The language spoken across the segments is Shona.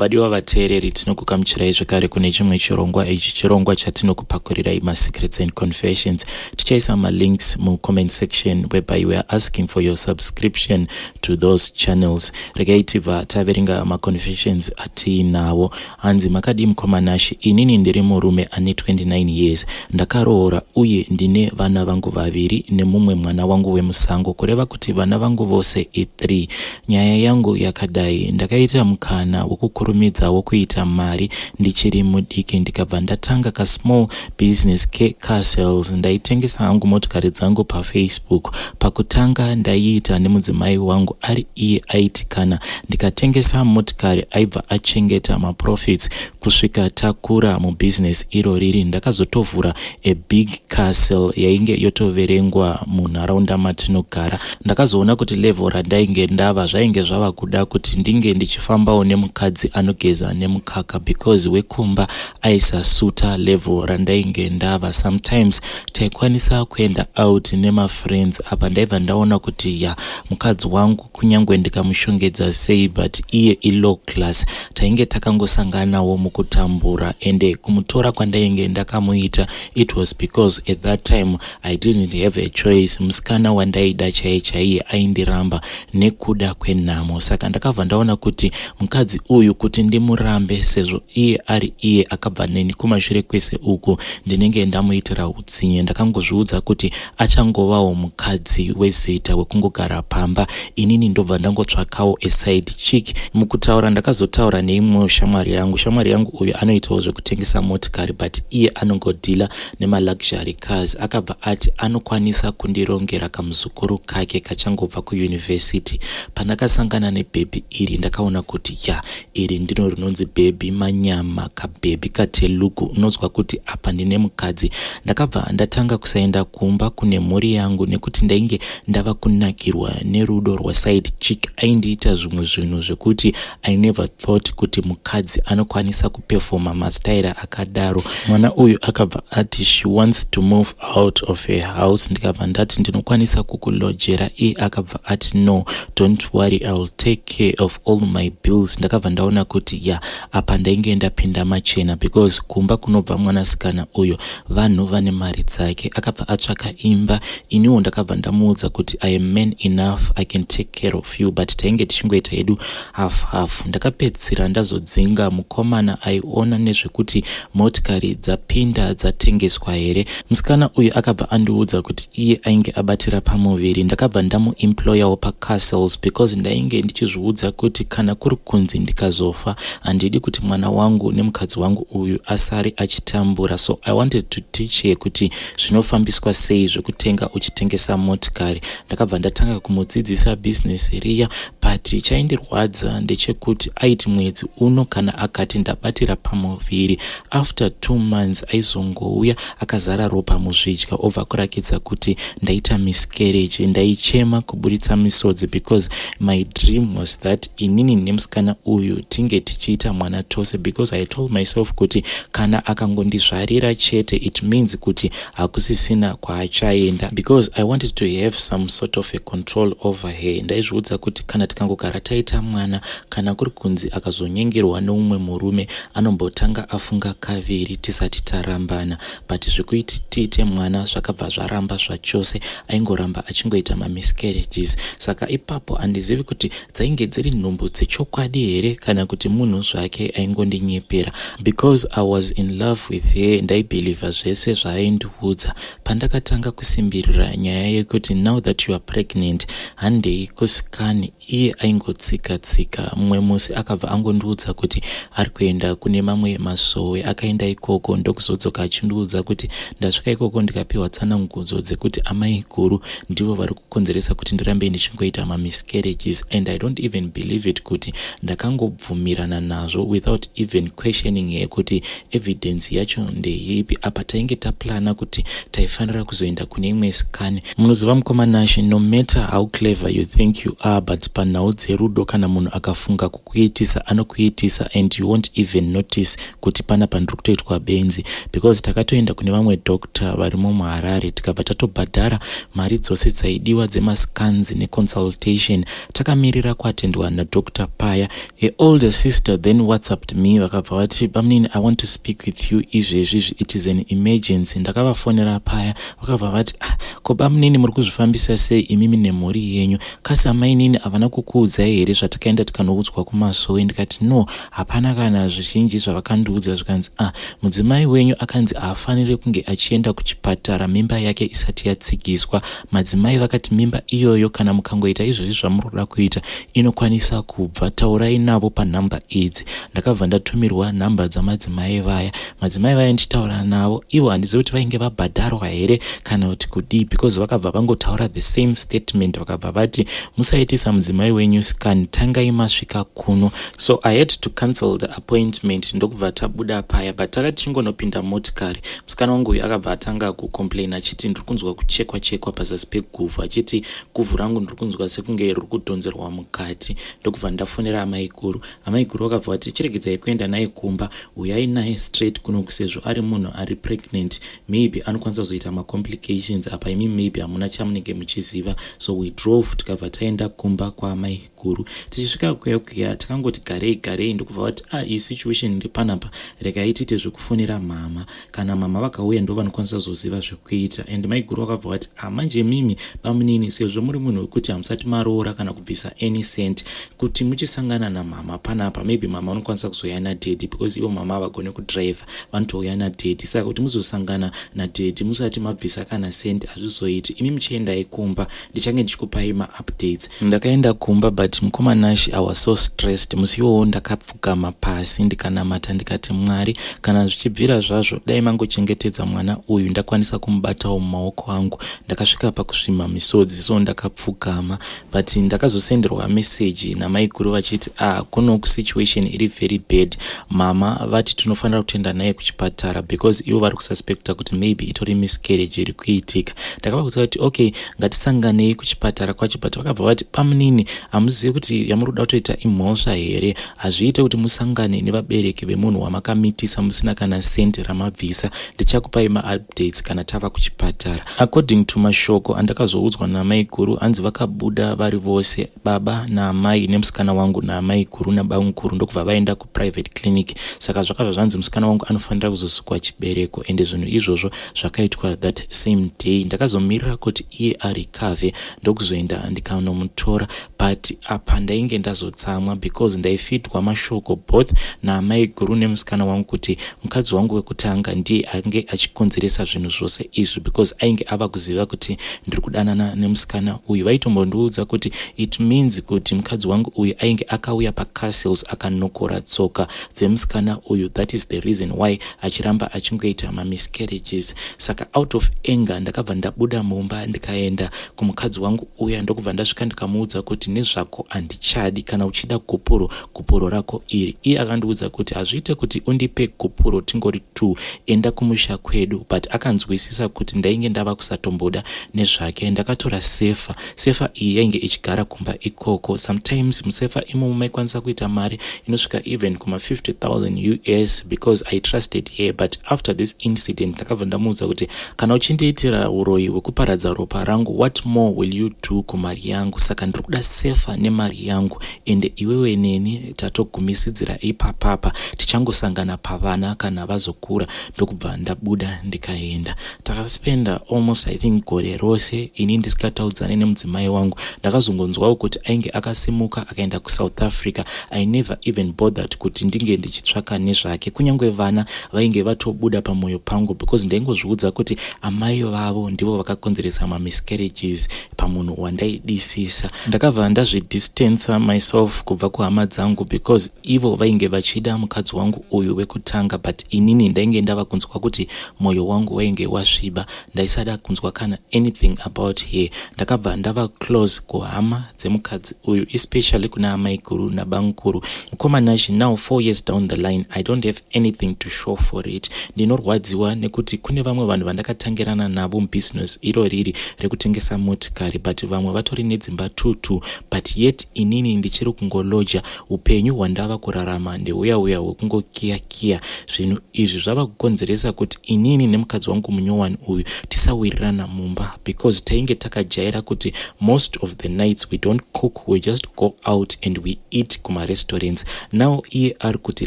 Vadiwa vateereri, tinokugamuchirai zvekare kune chimwe chirongwa. Ichi chirongwa chatinokupakurirai masecrets and confessions. Tichaisa malinks mucomment section whereby we are asking for your subscription to those channels. Regai tibva taverenga maconfessions atiinawo. Hanzi, "Makadii mukoma Nashe? Inini ndiri murume ane 29 years, ndakaroora uye ndine vana vangu vaviri nemumwe mwana wangu wemusango, kureva kuti vana vangu vose i3. Nyaya yangu yakadai: ndakaita mukana wekukurumidzawo kuita mari ndichiri mudiki, ndikabva ndatanga kasmall business kecar sales. Ndaitengesa hangu motokari dzangu paFacebook. Pakutanga ndaiita nemudzimai wangu ari iye aiti kana ndikatengesa motikari aibva achengeta maprofits kusvika takura mubhizinesi iro riri. Ndakazotovhura a big car sale yainge yotoverengwa munharaunda matinogara. Ndakazoona kuti level randainge ndava, zvainge zvava kuda kuti ndinge ndichifambawo nemukadzi anogeza nemukaka, because wekumba aisasuta level randainge ndava. Sometimes taikwanisa kuenda out nemafriends. Apa ndaibva ndaona kuti ya, mukadzi wangu kunyange ndikamushongedza sei, but iye ilow class. Tainge takangosanganawo mukutambura, ende kumutora kwandainge ndakamuita, it was because at that time I didn't have a choice. Musikana wandaida chaiye chaiye aindiramba nekuda kwenhamo. Saka ndakabva ndaona kuti mukadzi uyu kuti ndimurambe, sezvo iye ari iye akabva neni kumashure kwese uku, ndinenge ndamuitira utsinye. Ndakangozviudza kuti achangovawo mukadzi wezita wekungogara pamba, inini ndobva ndangotsvakawo aside chick. Mukutaura ndakazotaura neimwe shamwari yangu. Shamwari yangu uyu anoitawo zvekutengesa motikari, but iye anongodhila nemaluxury cars. Akabva ati anokwanisa kundirongera kamuzukuru kake kachangobva kuyunivhesiti. Pandakasangana nebhebhi iri, ndakaona kuti ya, iri ndiro rinonzi bhebhi manyama, kabhebhi kaTelugu. Unonzwa kuti apa ndine mukadzi. Ndakabva ndatanga kusaenda kumba kune mhuri yangu nekuti ndainge ndava kunakirwa nerudo rwaside chick. Aindiita zvimwe zvinhu zvekuti I never thought kuti mukadzi anokwanisa kupefoma mastaira akadaro. Mwana uyu akabva ati she wants to move out of her house. Ndikabva ndati ndinokwanisa kukulojera. Iye akabva ati, "No, don't worry, I will take care of all my bills." Ndakabva ndaona kuti ya, apa ndainge ndapinda machena, because kumba kunobva mwanasikana uyo vanhu vane mari dzake. Akabva atsvaka imba. Iniwo ndakabva ndamuudza kuti I am man enough, I can take care of you, but tainge tichingoita hedu half half. Ndakapedzisira ndazodzinga mukomana aiona nezvekuti motikari dzapinda dzatengeswa here. Musikana uyu akabva andiudza kuti iye ainge abatira pamuviri. Ndakabva ndamuemployawo pacar sales because ndainge ndichizviudza kuti kana kuri kunzi ndikazofa, handidi kuti mwana wangu nemukadzi wangu uyu asari achitambura. So I wanted to teach her kuti zvinofambiswa sei zvekutenga uchitengesa motikari. Ndakabva ndatanga kumudzidzisa bhizinesi riya, but chaindirwadza ndechekuti aiti mwedzi uno kana akati ndabatira pamuviri, after 2 months aizongouya akazara ropa muzvidya, obva kurakidza kuti ndaita miscarriage. Ndaichema kuburitsa misodzi because my dream was that inini nemusikana uyu tinge tichiita mwana tose, because I told myself kuti kana akangondizvarira chete, it means kuti hakusisina kwaachaenda, because I wanted to have some sort of a control over her. Ndaizviudza kuti kana tikangogara taita mwana, kana kuri kunzi akazonyengerwa neumwe murume, anombotanga afunga kaviri tisati tarambana. But zvekuiti tiite mwana zvakabva zvaramba zvachose. Aingoramba achingoita mamiscarriages. Saka ipapo handizivi kuti dzainge dziri nhumbu dzechokwadi here kana kuti munhu zvake aingondinyepera. Because I was in love with her, ndaibhilivha zvese zvaaindiudza. Pandakatanga kusimbirira nyaya yekuti now that you are pregnant, handei kuscan, iye aingotsika tsika. Mumwe musi akabva angondiudza kuti ari kuenda kune mamwe masowe. Akaenda ikoko ndokuzodzoka achindiudza kuti ndasvika ikoko ndikapiwa tsanangudzo dzekuti amai guru ndivo vari kukonzeresa kuti ndirambe ndichingoita mamiscarriages, and I don't even believe it kuti ndakangobvumirana nazvo without even questioning her kuti evidence yacho ndeipi. Apa tainge taplana kuti taifanira kuzoenda kune imwe scan. Munoziva mukoma Nashe, no matter how clever you think you are, but panhau dzerudo, kana munhu akafunga kukuitisa, anokuitisa, and you won't even notice kuti panapa ndiri kutoitwa benzi, because takatoenda kune vamwe doctor varimo muHarare, tikabva tatobhadhara mari dzose dzaidiwa dzemascans neconsultation. Takamirira kuatendwa nadoctor paya. Her older The sister then WhatsApped me, vakabva vati, "Bamunini, I want to speak with you izvezvizvi, it is an emergency." Ndakavafonera paya, vakabva vati, "Ah, ko bamunini, muri kuzvifambisa sei imimi nemhuri yenyu? Kasi amainini havana kukuudzai here zvatakaenda tikanoudzwa kumasowe?" Ndikati, "No, hapana kana zvizhinji zvavakandiudza." Zvikanzi, "Ah, mudzimai wenyu akanzi haafaniri kunge achienda kuchipatara mimba yake isati yatsigiswa. Madzimai vakati mimba iyoyo, kana mukangoita izvozvi zvamuri kuda kuita, inokwanisa kubva. Taurai navo panhamba idzi." Ndakabva ndatumirwa nhamba dzamadzimai vaya. Madzimai vaya, ndichitaura navo ivo, handizivi kuti vainge vabhadharwa here kana kuti kudii, because vakabva vangotaura the same statement. Vakabva vati, "Musaitisa mudzimai wenyu scan, tangai masvika kuno." So I had to cancel the appointment, ndokubva tabuda paya. But takati tichingonopinda motikari, musikana wangu uyu akabva atanga kucomplain achiti, "Ndiri kunzwa kuchekwa chekwa pazasi peguvhu," achiti, "Guvhu rangu ndiri kunzwa sekunge riri kudhonzerwa mukati." Ndokubva ndafonera amaiguru. Amaiguru vakabva vati, "Chiregedzai kuenda naye kumba, uyai naye straight kuno, sezvo ari munhu ari pregnant, maybe anokwanisa kuzoita macomplications apa, imi maybe hamuna chamunenge muchiziva." So we drove, tikabva taenda kumba kwaamaiguru. Tichisvika kuya kuya, takangoti garei garei, ndokubva vati, "Ah, iyi situation iri panapa, regai tiite zvekufonera mama. Kana mama vakauya, ndo vanokwanisa kuzoziva zvekuita." And maiguru vakabva vati, "Ah, manje mimi bamunini, sezvo muri munhu wekuti hamusati maroora kana kubvisa any cent, kuti muchisangana namama panapa, maybe mama vanokwanisa kuzouya nadaddy, because ivo mama havagoni kudhiraivha, vanotouya nadaddy. Saka kuti muzosangana nadaddy musati mabvisa kana cent, hazvizoiti. Imi muchiendai kumba, ndichange ndichikupai maupdates." Ndakaenda kumba, but mukoma Nash, I was so stressed musi iwowo. Ndakapfugama pasi, ndikanamata, ndikati, "Mwari, kana zvichibvira zvazvo, dai mangochengetedza mwana uyu, ndakwanisa kumubatawo mumaoko angu." Ndakasvika pakusvima misodzi, so ndakapfugama. But ndakazosenderwa meseji namaiguru vachiti, "Ah, kuno situation iri very bad. Mama vati tinofanira kutoenda naye kuchipatara because ivo vari kususpecta kuti maybe itori miscarriage iri kuitika." Ndakavaudza kuti, "Okay, ngatisanganei kuchipatara kwacho." But vakabva vati, "Pamunini, hamuzivi kuti yamuri kuda kutoita imhosva here? Hazviite kuti musangane nevabereki vemunhu wamakamitisa musina kana sendi ramabvisa. Ndichakupai maupdates kana tava kuchipatara." According to mashoko andakazoudzwa namaiguru, hanzi vakabuda vari vose, baba naamai nemusikana wangu naamaiguru nabamukuru, ndokubva vaenda kuprivate clinic. Saka zvakabva zvanzi musikana wangu anofanira kuzosukwa chibereko, ende zvinhu izvozvo zvakaitwa that same day. Ndakazomirira kuti iye arecover, ndokuzoenda ndikanomutora. But apa ndainge ndazotsamwa because ndaifeedwa mashoko both naamaiguru nemusikana wangu kuti mukadzi wangu wekutanga ndiye ange achikonzeresa zvinhu zvose izvi, because ainge ava kuziva kuti ndiri kudanana nemusikana uyu. Vaitombondiudza kuti it means kuti mukadzi wangu uyu ainge akauya pacastles, akanokora tsoka dzemusikana uyu. That is the reason why achiramba achingoita mamiscarriages. Saka out of anger, ndakabva ndabuda mumba, ndikaenda kumukadzi wangu uya, ndokubva ndasvika, ndikamuudza kuti, "Nezvako handichadi. Kana uchida gupuro, gupuro rako iri." Iye akandiudza kuti, "Hazviite kuti undipe gupuro tingori two, enda kumusha kwedu." But akanzwisisa kuti ndainge ndava kusatomboda nezvake. Ndakatora sefa. Sefa iyi yainge ichigara kumba ikoko. Sometimes musefa imomo maikwanisa kuita mari inosvika even kuma50 000 US, because I trusted her. But after this incident, ndakabva ndamuudza kuti, "Kana uchindiitira uroyi hwekuparadza ropa rangu, what more will you do kumari yangu? Saka ndiri kuda sefa nemari yangu, ende iwewe neni tatogumisidzira ipapapa. Tichangosangana pavana kana vazokura." Ndokubva ndabuda, ndikaenda. Takaspenda almost, I think, gore rose ini ndisikataudzani nemudzimai wangu. Ndakazongonzwawo kuti ainge akasimuka, akaenda kuSouth Africa. I never even bothered kuti ndinge ndichitsvaka nezvake, kunyange vana vainge vatobuda pamwoyo pangu, because ndaingozviudza kuti amai vavo ndivo vakakonzeresa mamiscarriages pamunhu wandaidisisa. Ndakabva ndazvidistansa myself kubva kuhama dzangu, because ivo vainge vachida mukadzi wangu uyu wekutanga, but inini ndainge ndava kunzwa kuti mwoyo wangu wainge wasviba. Ndaisada kunzwa kana anything about her. Ndakabva ndava close kuhama dzemukadzi uyu, especially kuna amaiguru nabamukuru. Mukoma Nashi, now 4 years down the line, I don't have anything to show for it. Ndinorwadziwa nekuti kune vamwe vanhu vandakatangirana navo mubusiness iro riri rekutengesa motikari, but vamwe vatori nedzimba 22, but yet inini ndichiri kungoloja. Upenyu hwandava kurarama ndeuya uya hwekungokiyakiya. Zvinhu izvi zvava kukonzeresa kuti inini nemukadzi wangu munyowani uyu tisawirirana mumba, because tainge takajaira kuti most of the nights we don't cook, we just go out and we eat kumarestaurant. kumarestaurants. Now iye ari kuti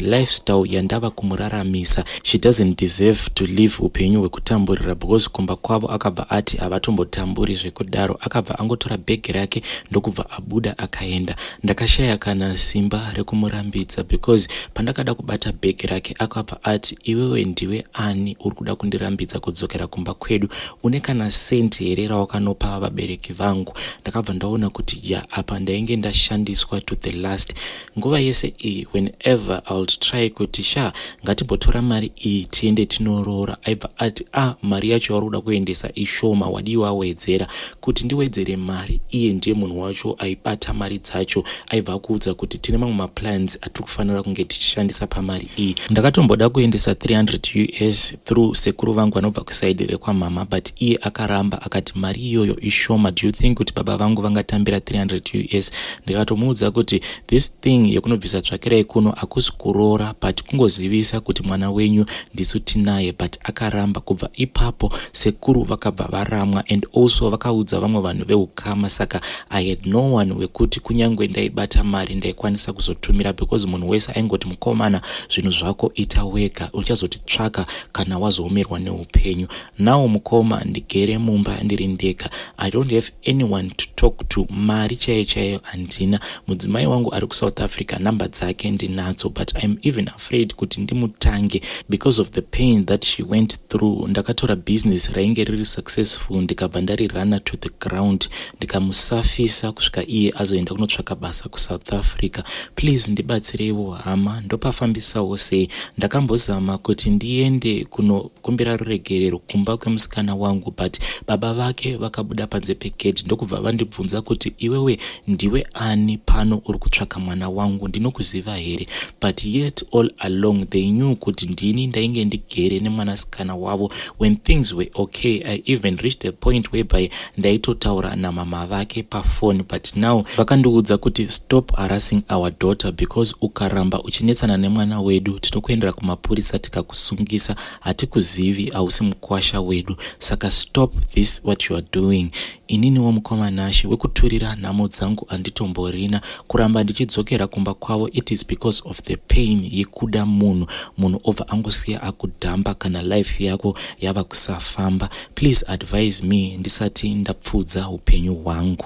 lifestyle yandava kumuraramisa, she doesn't deserve to live upenyu hwekutamburira, because kumba kwavo akabva ati havatombotamburi zvekudaro. Akabva angotora bhegi rake ndokubva abuda akaenda. Ndakashaya kana simba rekumurambidza, because pandakada kubata bhegi rake akabva ati, "Iwewe ndiwe ani uri kuda kundirambidza kudzokera kumba kwedu? Une kana senti here rawakanopa vabereki vangu?" Ndakabva ndaona kuti ya, apa ndainge ndashandiswa to the last. Nguva yese iyi, whenever I would try kuti, "Sha, ngatimbotora mari iyi tiende tinoroora," aibva ati, "A ah, mari yacho yauri kuda kuendesa ishoma, wadii wawedzera?" Kuti ndiwedzere mari, iye ndiye munhu wacho aibata mari dzacho. Aibva akuudza kuti tine mamwe maplans atiri kufanira kunge tichishandisa pamari iyi. Ndakatomboda kuendesa 300 US through sekuru vangu vanobva kuside rekwamama, but iye akaramba akati mari iyoyo ishoma. "Do you think kuti baba vangu vangatambira 300 US?" Ndikatomuudza kuti this thing yekunobvisa tsvakirai kuno hakusi kuroora, but kungozivisa kuti mwana wenyu ndisu tinaye, but akaramba. Kubva ipapo sekuru vakabva varamwa and also vakaudza vamwe vanhu veukama. Saka I had no one wekuti kunyange ndaibata mari ndaikwanisa kuzotumira, because munhu wese aingoti, "Mukomana, zvinhu zvako ita wega, uchazotitsvaka kana wazoomerwa neupenyu." Now mukoma, ndigere mumba ndiri ndega. I don't have anyone to talk to. Mari chaiyo chaiyo handina. Mudzimai wangu ari kuSouth Africa, nhamba dzake ndinadzo, but I'm even afraid kuti ndimutange because of the pain that she went through. Ndakatora business rainge riri successful, ndikabva ndarirana to the ground, ndikamusafisa kusvika iye azoenda kunotsvaka basa kuSouth Africa. Please ndibatsireiwo hama, ndopafambisawo sei? Ndakambozama kuti ndiende kunokumbira ruregerero kumba kwemusikana wangu, but baba vake vakabuda panze pegate ndokubva vandibvunza kuti, "Iwewe ndiwe ani pano uri kutsvaka mwana wangu? Ndinokuziva here?" But yet all along they knew kuti ndini ndainge ndigere nemwanasikana wavo when things were okay. I even reached a point whereby ndaitotaura namama vake pafoni, but now vakandiudza kuti, "Stop harassing our daughter, because ukaramba uchinetsana nemwana wedu tinokuendera kumapurisa tikakusungisa. Hatikuzivi, hausi mukwasha wedu, saka stop this what you are doing." Ininiwo mukoma Nashe, wekuturira nhamo dzangu handitomborina. Kuramba ndichidzokera kumba kwavo, it is because of the pain yekuda munhu, munhu obva angosiya akudhamba kana life yako yava kusafamba. Please advise me ndisati ndapfuudza upenyu hwangu.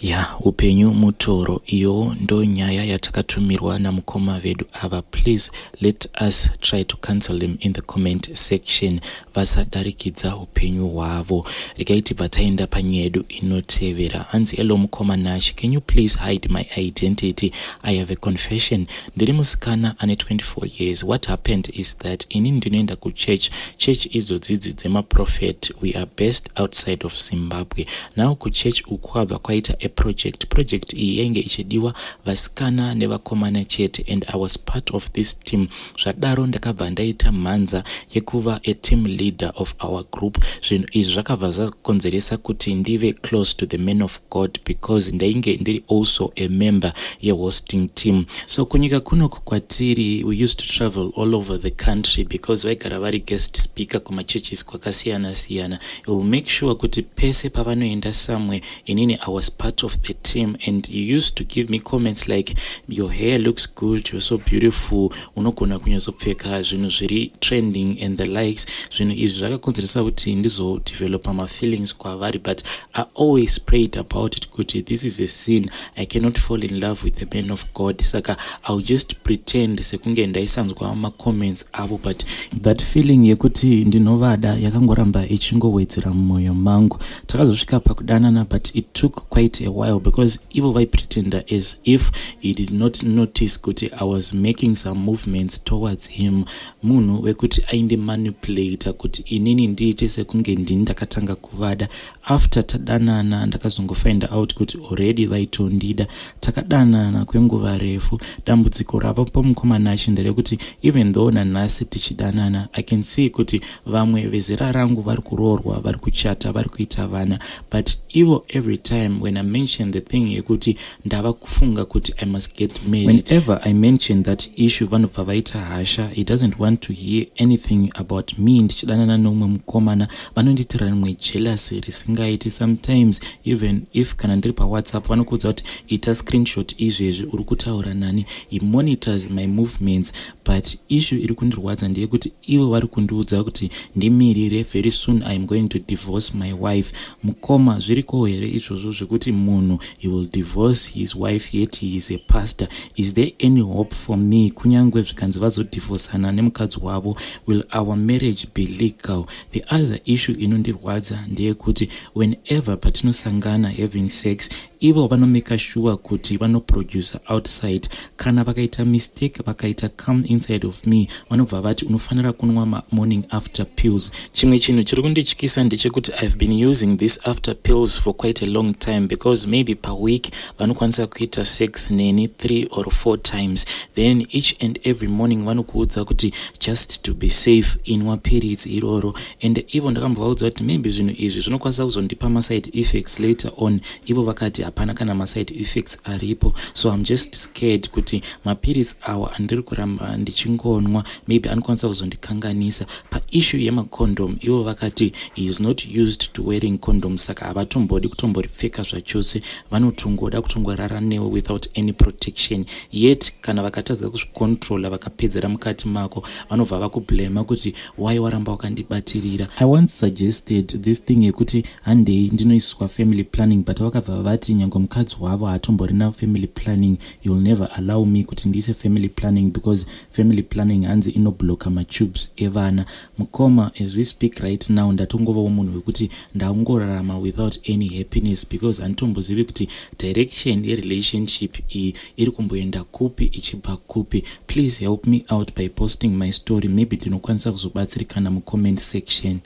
Ya, upenyu mutoro. Iyo ndo nyaya yatakatumirwa namukoma vedu ava. Please let us try to counsel them in the comment section, vasadarikidza upenyu hwavo. Regai tibva taenda panyaya yedu inotevera. Hanzi, "Hello mukoma Nash, can you please hide my identity? I have a confession. Ndiri musikana ane 24 years. What happened is that ini ndinoenda kuchurch, church idzodzidzi dzemaprophet. We are based outside of Zimbabwe. Now kuchurch uku kwabva kwaita a project. Project iyi yainge ichidiwa vasikana nevakomana chete, and I was part of this team. Zvadaro ndakabva ndaita mhanza yekuva a team leader of our group. Zvinhu izvi zvakabva zvakonzeresa kuti ndive close to the man of God, because ndainge ndiri also a member yehosting team. So kunyika kunoku kwatiri, we used to travel all over the country because vaigara vari guest speaker kumachurches kwakasiyana siyana. Will make sure kuti pese pavanoenda somewhere, inini I was part of the team, and he used to give me comments like, 'Your hair looks good, you're so beautiful, unogona kunyatsopfeka zvinhu zviri trending,' and the likes. Zvinhu izvi zvakakonzeresa kuti ndizodevelopa mafeelings kwavari, but I always prayed about it kuti this is a sin, I cannot fall in love with the man of God. Saka I will just pretend sekunge ndaisanzwa macomments avo, but that feeling yekuti ndinovada yakangoramba ichingowedzera mumwoyo mangu. Takazosvika pakudanana, but it took quite a while because ivo vaipretenda as if he did not notice kuti I was making some movements towards him. Munhu wekuti aindimanipulata kuti inini ndiite sekunge ndini ndakatanga kuvada. After tadanana, ndakazongofind out kuti already vaitondida. Takadanana kwenguva refu. Dambudziko ravo pamukoma Nashe nderekuti even though nanhasi tichidanana, I can see kuti vamwe vezera rangu vari kuroorwa, vari kuchata, vari kuita vana, but Ivo every time when I mention the thing yekuti ndava kufunga kuti I must get married, whenever I mention that issue, vanobva vaita hasha. He doesn't want to hear anything about me ndichidanana neumwe mukomana. Vanondiitira rimwe jealousy risingaiti. Sometimes even if kana ndiri paWhatsApp, vanokuudza kuti, "Ita screenshot izvezvi, uri kutaura nani?" He monitors my movements, but issue iri kundirwadza ndeyekuti ivo vari kundiudza kuti ndimirire, very soon I am going to divorce my wife. Mukoma, zviriko here izvozvo zvekuti munhu, he will divorce his wife, yet he is a pastor? Is there any hope for me? Kunyange zvikanzi vazodivhosana nemukadzi wavo, will our marriage be legal? The other issue inondirwadza ndeyekuti whenever patinosangana having sex, ivo vanomake sure kuti vanoproduce outside. Kana vakaita mistake, vakaita come inside of me, vanobva vati unofanira kunwa mamorning after pills. Chimwe chinhu chiri kundityisa ndechekuti I've been using this after pills for quite a long time, because maybe paweek vanokwanisa kuita sex neni 3 or 4 times. Then each and every morning vanokuudza kuti just to be safe, inwa piritsi iroro. And ivo ndakambovaudza kuti maybe zvinhu izvi zvinokwanisa kuzondipa maside effects later on. Ivo vakati hapana kana maside effects aripo. So I'm just scared kuti mapiritsi awa andiri kuramba ndichingonwa maybe anokwanisa kuzondikanganisa. Paissue yemacondom, ivo vakati he is not used to wearing condom, saka havatombodi kutomboripfeka zvachose. Vanotongoda kutongorara newe without any protection. Yet kana vakatadza kuzvicontrola, vakapedzera mukati mako, vanobva vakublema kuti why waramba wakandibatirira. I once suggested this thing yekuti handei ndinoiswa family planning, but vakabva vati nyange mukadzi wavo haatomborina family planning, you'll never allow me kuti ndiise family planning, because family planning hanzi inobloka matubes evana. Mukoma, as we speak right now, ndatongovawo munhu wekuti ndaungorarama without any happiness, because handitombozivi kuti direction yerelationship iyi iri kumboenda kupi, ichibva kupi. Please help me out by posting my story. Maybe ndinokwanisa kuzobatsirikana mucomment section.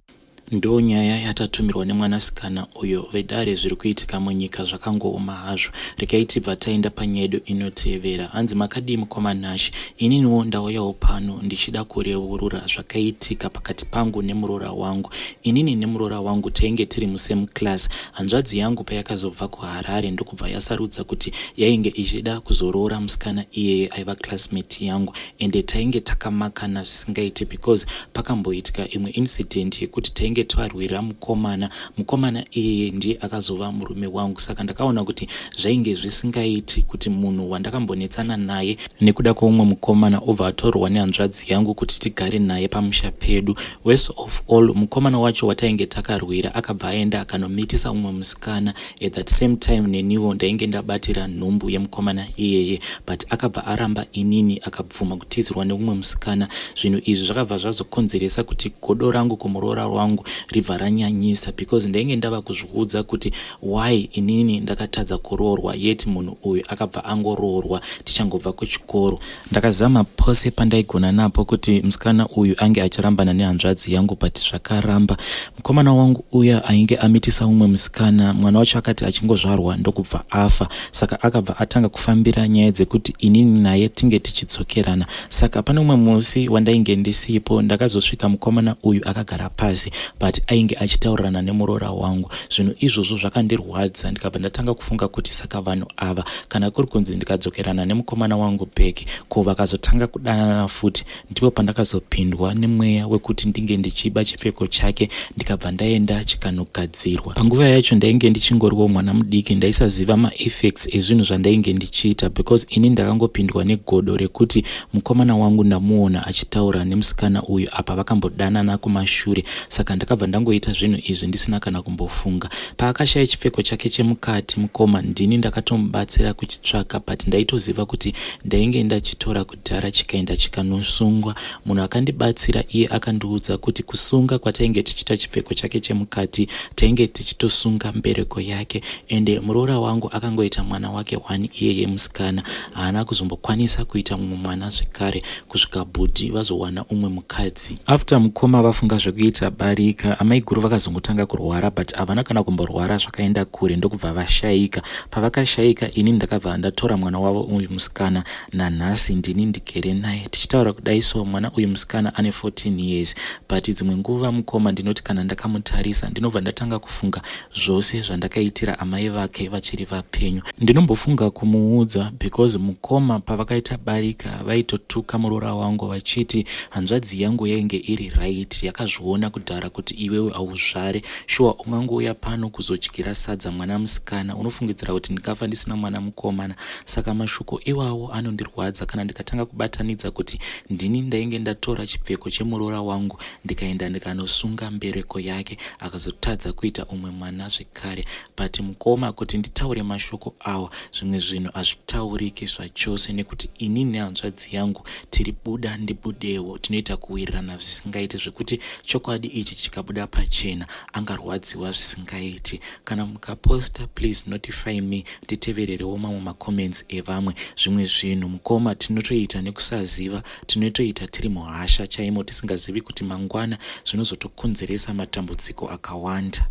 Ndo nyaya yatatumirwa nemwanasikana uyo. Vedare, zviri kuitika munyika zvakangooma hazvo. Regai tibva taenda panyaya yedu inotevera. Hanzi, "Makadii mukoma Nashi? Ininiwo ndauyawo pano ndichida kureurura zvakaitika pakati pangu nemuroora wangu. Inini nemuroora wangu tainge tiri musame class. Hanzvadzi yangu payakazobva kuHarare, ndokubva yasarudza kuti yainge ichida kuzoroora musikana iyeye aiva classmate yangu. Ende tainge takamakana zvisingaiti, because pakamboitika imwe incident yekuti tainge tarwira mukomana. Mukomana iyeye ndiye akazova murume wangu. Saka ndakaona kuti zvainge zvisingaiti kuti munhu wandakambonetsana naye nekuda kweumwe mukomana obva atorwa nehanzvadzi yangu kuti tigare naye pamusha pedu. Worst of all, mukomana wacho watainge takarwira akabva aenda akanomitisa umwe musikana. At that same time neniwo ndainge ndabatira nhumbu yemukomana iyeye, but akabva aramba inini, akabvuma kutizirwa neumwe musikana. Zvinhu izvi zvakabva zvazokonzeresa kuti godo rangu kumuroora wangu ribva ranyanyisa, because ndainge ndava kuzviudza kuti why inini ndakatadza kuroorwa, yet munhu uyu akabva angoroorwa tichangobva kuchikoro. Ndakazama pose pandaigona napo kuti musikana uyu ange achirambana nehanzvadzi yangu, but zvakaramba. Mukomana wangu uya ainge amitisa umwe musikana, mwana wacho akati achingozvarwa ndokubva afa. Saka akabva atanga kufambira nyaya dzekuti inini naye tinge tichidzokerana. Saka pane umwe musi wandainge ndisipo, ndakazosvika mukomana uyu akagara pasi, but ainge achitaurirana nemuroora wangu. Zvinhu izvozvo zvakandirwadza, ndikabva ndatanga kufunga kuti saka vanhu ava, kana kuri kunzi ndikadzokerana nemukomana wangu back, ko vakazotanga kudanana futi? Ndipo pandakazopindwa nemweya wekuti ndinge ndichiba chipfeko chake, ndikabva ndaenda chikanogadzirwa. Panguva yacho ndainge ndichingoriwo mwana mudiki, ndaisaziva maeffects ezvinhu zvandainge ndichiita, because ini ndakangopindwa negodo rekuti mukomana wangu ndamuona achitaura nemusikana uyu, apa vakambodanana kumashure. Saka ndakabva ndangoita zvinhu izvi ndisina kana kumbofunga. Paakashaya chipfeko chake chemukati, mukoma, ndini ndakatomubatsira kuchitsvaka, but ndaitoziva kuti ndainge ndachitora kudhara, chikaenda chikanosungwa. Munhu akandibatsira iye akandiudza kuti kusunga kwatainge tichiita chipfeko chake chemukati, tainge tichitosunga mbereko yake. Ende muroora wangu akangoita mwana wake one iyeye musikana. Haana kuzombokwanisa kuita mumwe mwana zvekare kusvika bhudhi vazowana umwe mukadzi." After mukoma vafunga zvekuita barika. barika amaiguru vakazongotanga kurwara but havana kana kumborwara zvakaenda kure ndokubva vashaika. Pavakashaika ini ndakabva ndatora mwana wavo uyu musikana nanhasi ndini ndigere naye. Tichitaura kudai so mwana uyu musikana ane 14 years but dzimwe nguva mukoma ndinoti kana ndakamutarisa ndinobva ndatanga kufunga zvose zvandakaitira amai vake vachiri vapenyu. Ndinombofunga kumuudza because mukoma pavakaita barika vaitotuka muroora wangu vachiti hanzvadzi yangu yainge iri right yakazviona kudhara kuti iwewe hauzvare shuwa ungangouya pano kuzodyira sadza mwana musikana unofungidzira kuti ndingafa ndisina mwana mukomana saka mashoko iwawo anondirwadza kana ndikatanga kubatanidza kuti ndini ndainge ndatora chipfeko chemuroora wangu ndikaenda ndikanosunga mbereko yake akazotadza kuita umwe mwana zvekare but mukoma kuti nditaure mashoko awa zvimwe zvinhu hazvitauriki zvachose nekuti inini nehanzvadzi yangu tiri buda ndibudewo tinoita kuwirirana zvisingaiti zvekuti chokwadi ichi chikabuda pachena angarwadziwa zvisingaiti kana mukaposta please notify me nditevererewo mamwe macomments evamwe zvimwe zvinhu mukoma tinotoita nekusaziva Tinotoita tiri muhasha chaimo tisingazivi kuti mangwana zvinozotokonzeresa matambudziko akawanda.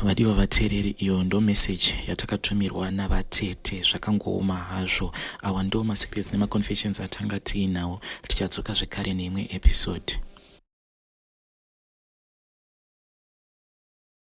Vadiwa vateereri, iyo ndo message yatakatumirwa navatete. Zvakangooma hazvo. Awa ndo masecrets nemaconfessions atanga tiinawo. Tichadzoka zvekare neimwe episode.